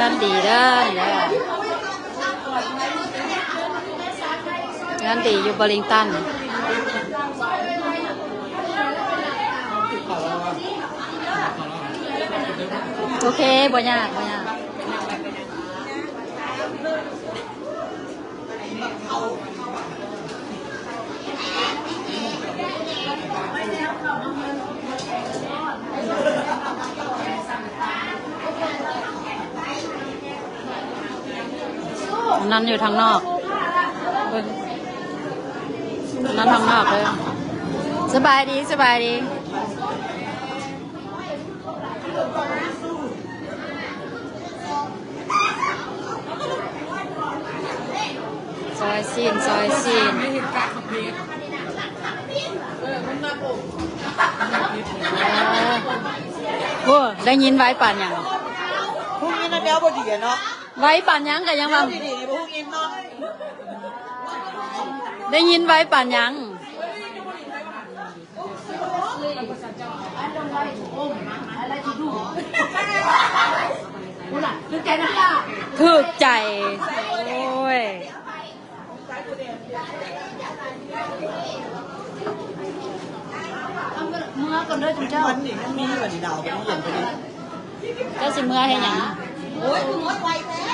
ງານດີເດີ ນີ້ເດີ ງານດີຢູ່ Burlington. ໂອເຄ ບໍ່ຍາກ ບໍ່ຍາກ. ອັນນັ້ນຢູ່ທາງນອກ ເບິ່ງ ອັນນັ້ນທາງນອກເດີ. ສະບາຍດີ ສະບາຍດີ. ຊອຍຊີ້ນ ຊອຍຊີ້ນ. ໂອ້ ໄດ້ຍິນໄວປານຫຍັງ? ຮູ້ຍິນແນວບໍ່ດີເນາະ. ໄວປານຫຍັງກະຍັງວ່າ ແນວດີໆນີ້ບໍ່ຮູ້ຍິນເນາະ. ໄດ້ຍິນໄວປານຫຍັງ? ຖືກໃຈ ໂອ້ຍ. ເມືອກ່ອນເດີຈຸມເຈົ້າ. ມັນນີ້ມັນມີຢູ່ອັນນີ້ດາວ ມັນເຢັນໄປນີ້. ເຈົ້າຊິເມືອເຮັດຫຍັງ? ໂອ້ຍ ຄືໝົດໄວແທ້.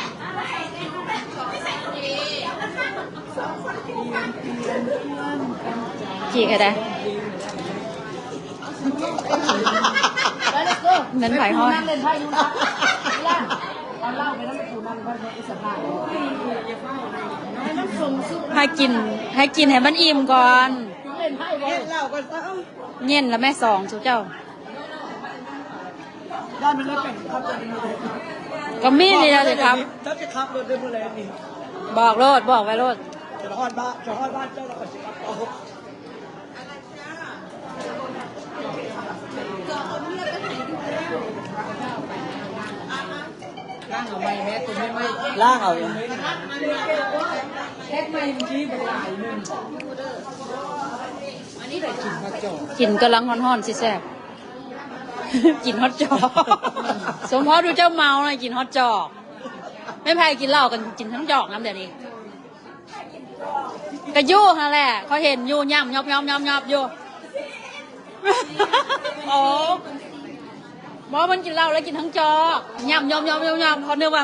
ຈີກໃຫ້ໄດ້ ແມ່ນໃຜຮ້ອຍ. ໃຫ້ກິນ ໃຫ້ກິນໃຫ້ມັນອີ່ມກ່ອນ. ເຢັນແລ້ວແມ່ສອງ ສູ່ເຈົ້າ. ກໍມີນີ້ລະຊິຄັບ. ເຈົ້າຊິຂັບລົດໄດ້ມື້ໃດນີ້? ບອກໂລດ ບອກໄວ້ໂລດ. ຈະຮອດບ້ານ ຈະຮອດບ້ານເຈົ້າແລ້ວຂ້ອຍຊິຂັບຕໍ່. ລ້າງເອົາໃໝ່ແມ້ ຕົວໃໝ່ໆ. ລ້າງເອົາ. ເຮັດໃໝ່ມື້ກີ້ບັກຫຼາຍໜຶ່ງ. ກິນກຳລັງຮ້ອນໆ ຊິແຊບ. ກິນຮອດຈອກ. ສົມພໍດູເຈົ້າເມົານະ ກິນຮອດຈອກ. ແມ່ນໃຜກິນເຫຼົ້າກະກິນທັງຈອກນຳດຽວນີ້. ກະຢູ່ຫັ້ນແຫຼະ ຂ້ອຍເຫັນຢູ່ ຫຍ້ຳ ຫຍ້ອບໆໆໆ ຢູ່. ໂອ້ ບໍ່ ມັນກິນເຫຼົ້າແລ້ວກິນທັງຈອກ ຫຍ້ຳ ຫຍ້ອບໆໆໆ ຂ້ອຍນຶກວ່າ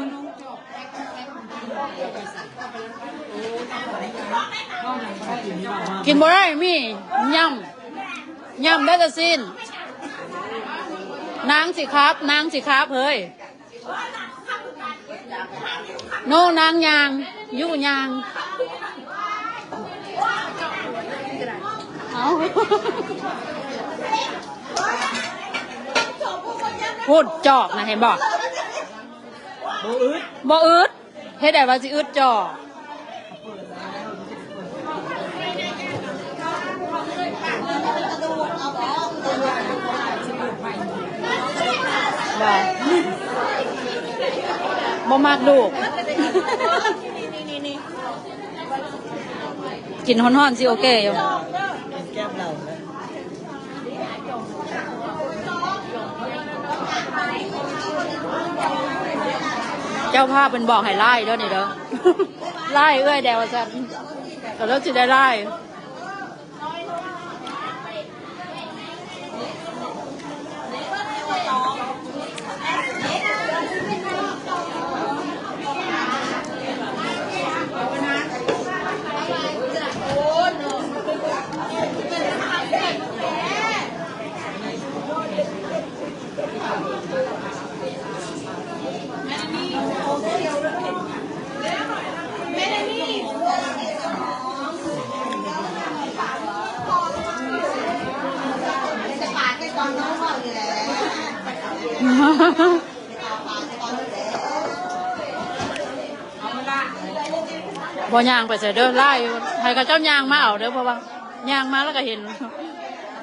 ກິນບໍ່ໄດ້ ມີຫຍ້ຳ ຫຍ້ຳໄດ້ແຕ່ຊີ້ນ. ນາງຊິຂັບ ນາງຊິຂັບເຮີ້ຍ. ໂນ ນາງຍ່າງ ຢູ່ຍ່າງ. ເອົາ ພຸ້ນຈອກນະ ເຫັນບໍ່? ບໍ່ອຶດ ບໍ່ອຶດ. ເຮັດໃດວ່າຊິອຶດຈໍ. ບໍ່ມັກດູກ. ກິນຮ້ອນໆ ຊິໂອເຄຢູ່. ເຈົ້າພາບເພິ່ນບອກໃຫ້ລາຍເດີນີ້ເດີ ລາຍເອື້ອຍແດ່ວ່າຊັ້ນ ກໍເລີຍຊິໄດ້ລາຍ. ບໍ່ຍ່າງໄປໃສເດີ ຫຼາຍຢູ່ ໃຫ້ເຂົາເຈົ້າຍ່າງມາເອົາເດີ ເພາະວ່າຍ່າງມາແລ້ວກໍເຫັນ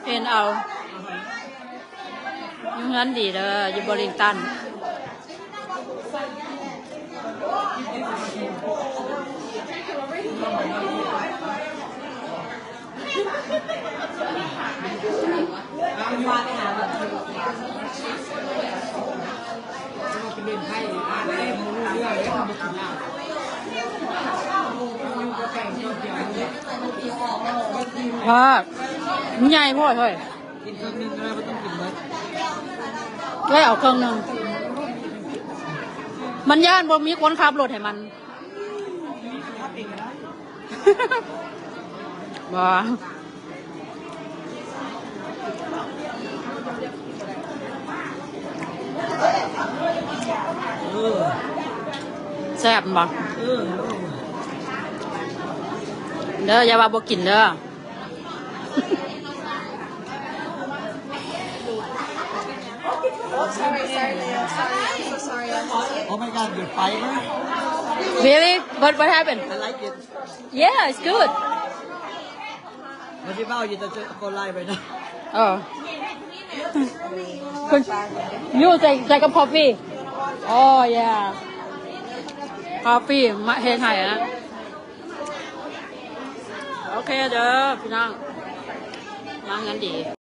ເຫັນເອົາ. ຢູ່ເຮືອນດີເດີ ຢູ່ບໍລິງຕັນ. ເ ວ່າມັນໃຫຍ່ໂພດເຮີ້ຍ ກິນເຄິ່ງໜຶ່ງກໍໄດ້ ບໍ່ຕ້ອງກິນເບິດ ເອີ ເອົາເຄິ່ງໜຶ່ງ ມັນຢ້ານບໍ່ມີຄົນຂັບລົດໃຫ້ມັນ ບໍ່ ເອີ ແຊບບໍ່ ເອີ ເດີ ຢ່າວ່າບໍ່ກິນເດີ. Oh my God, your fiber? Really? What, what happened? I like it. Yeah, it's good. ມັນຊິເວົ້າຢູ່ ແຕ່ກໍໄລໄປນະ ເອີ ຢູ່ໃສ່ ໃສ່ກັບຄອບຟີ. Oh yeah, ຄອບຟີມາເຮັດໃຫ້ນະ. ໂອເຄເດີພີ່ນ້ອງ ມາເງິນດີ.